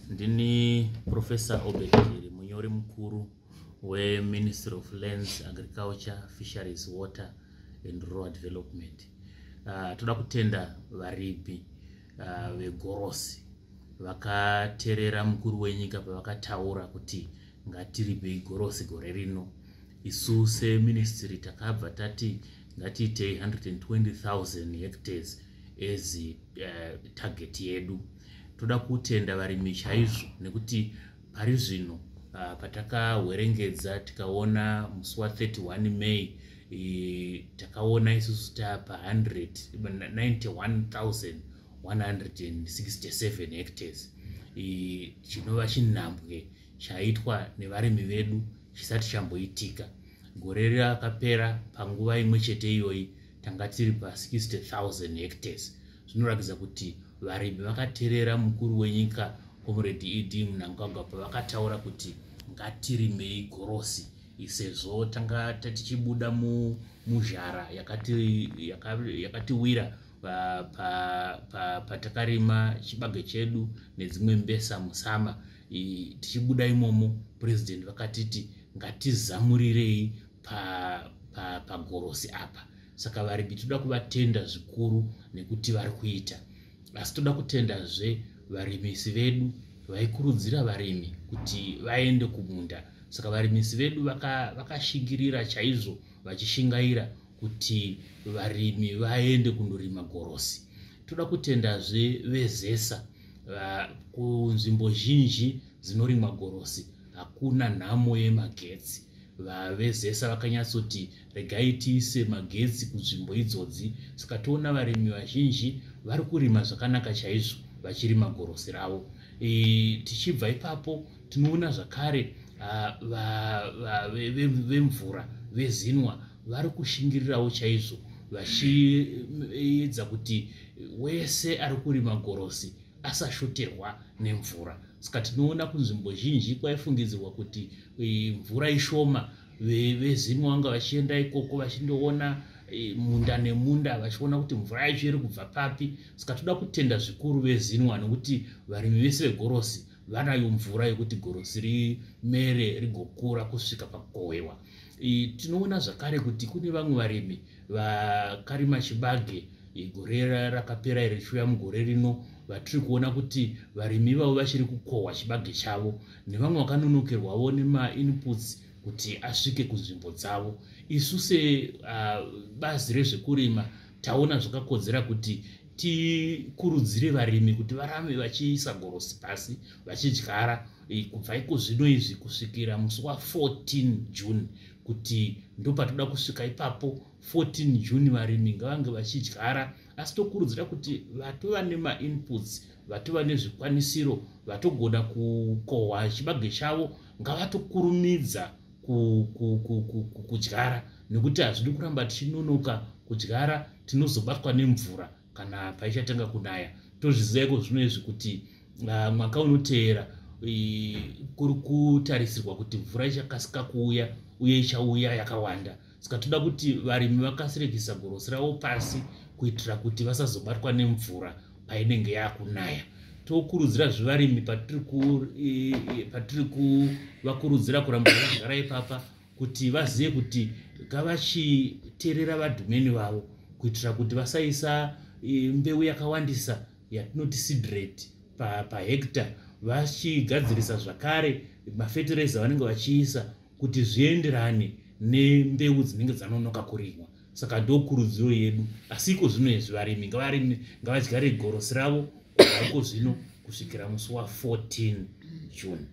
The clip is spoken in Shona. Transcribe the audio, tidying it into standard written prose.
Ndini Professor Obert Jiri, munyori mukuru weMinistry of Lands, Agriculture, Fisheries, Water and Rural Development. Toda kutenda varimi vegorosi vakateerera mukuru wenyika pavakataura kuti ngatirimei gorosi gore rino. Isu seministry takabva tati ngatiitei 120,000 hectares as target yedu. Toda kutenda varimi chaizvo nekuti pari zvino patakawerengedza tikaona musi wa31 May, takaona isusu tapa 191,167 hectares, chinova chinhambwe chaitwa nevarimi vedu chisati chamboitika. Gore rakapera panguva imwe chete iyoyi tanga tiri pa60,000 hectares. Zvinoratidza kuti varimi vakateerera mukuru wenyika, Comrade ED Mnangagwa, pavakataura kuti ngatirimei gorosi, sezvo tanga tichibuda muzhara yakatiwira patakarima chibage chedu nedzimwe mbesa musama. Tichibuda imomo, Purezidendi vakatiti ngatizamurirei pagorosi apa. Saka varimi toda kuvatenda zvikuru nekuti vari kuita. Asi toda kutendazve varimisi vedu vaikurudzira varimi kuti vaende kumunda. Saka varimisi vedu vakashingirira chaizvo, vachishingaira kuti varimi vaende kundorima gorosi. Toda kutendazve veZESA. Kunzvimbo zhinji dzinorimwa gorosi hakuna nhamo yemagetsi. VeZESA vakanyatsoti regai tiise magetsi kunzvimbo idzodzi. Saka toona varimi vazhinji vari kurima zvakanaka chaizvo, vachirima gorosi ravo. Tichibva ipapo, tinoona zvakare vemvura, veZINWA, vari kushingirirawo chaizvo, vachiedza kuti wese ari kurima gorosi asashoterwa nemvura. Saka tinoona kunzvimbo zhinji kwaifungidzirwa kuti mvura ishoma, veZINWA vanga vachienda ikoko vachindoona munda nemunda, vachiona kuti mvura yacho iri kubva papi. Saka toda kutenda zvikuru veZINWA nekuti varimi vese vegorosi vanayo mvura yekuti gorosi rimere rigokura kusvika pakukohwewa. Tinoona zvakare kuti kune vamwe varimi vakarima chibage gore rakapera iri richiuya mugore rino, vatiri kuona kuti varimi ivavo vachiri kukohwa chibage chavo, nevamwe vakanonokerwawo nemainputs kuti asvike kunzvimbo dzavo. Isu sebazi rezvekurima taona zvakakodzera kuti tikurudzire varimi kuti varambe vachiisa gorosi pasi, vachidyara kubva iko zvino izvi kusvikira musi wa14 June, kuti ndopatoda kusvika ipapo. 14 June varimi ngavange vachidyara. Asi tokurudzira kuti vatova nemainputs, vatova nezvikwanisiro, vatogona kukohwa chibage chavo, ngavatokurumidza kudyara, nekuti hazvidi kuramba tichinonoka kudyara, tinozobatwa nemvura kana paichatanga kunaya. Tozviziva iko zvino izvi kuti mwaka unoteera kuri kutarisirwa kuti mvura ichakasika kuuya uye ichauya yakawanda. Saka toda kuti varimi vakasire kuisa gorosi ravo pasi kuitira kuti vasazobatwa nemvura painenge yakunaya. Tokurudzira zvevarimi, patiri kuvakurudzira kuramba vachigara ipapa, kuti vazive kuti ngavachiteerera vadhumeni vavo kuitira kuti vasaisa mbeu yakawandisa yatinoti seed rate pahectare, vachigadzirisa zvakare mafetereza vanenge vachiisa kuti zvienderane nembeu dzinenge dzanonoka kurimwa. Saka ndokurudziro yedu. Asi iko zvino izvi varimi ngavarime, ngavadyare gorosi ravo kubva iko zvino kusvikira musi wa14 June.